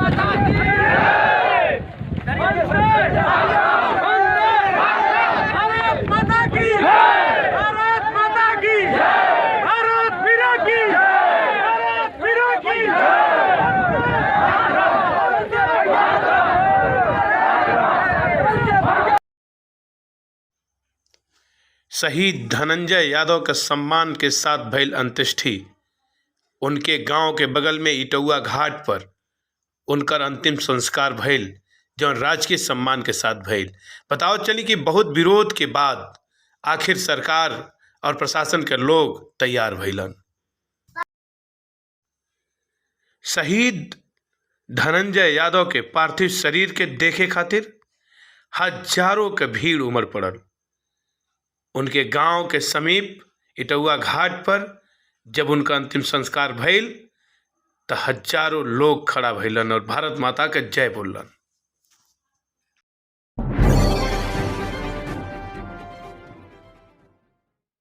माता की जय। भारत माता की जय। भारत माता की जय। भारत वीरा की जय। भारत वीरा की शहीद धनंजय यादव के सम्मान के साथ भइल अंत्येष्टि। उनके गांव के बगल में इटौआ घाट पर उनकर अंतिम संस्कार भइल, जौन राजकीय सम्मान के साथ भइल। बताओ चली कि बहुत विरोध के बाद आखिर सरकार और प्रशासन के लोग तैयार भइलन। शहीद धनंजय यादव के पार्थिव शरीर के देखे खातिर हजारों के भीड़ उमड़ पड़ल। उनके गांव के समीप इटौआ घाट पर जब उनका अंतिम संस्कार भइल, त हजारों लोग खड़ा भइलन और भारत माता के जय बोललन।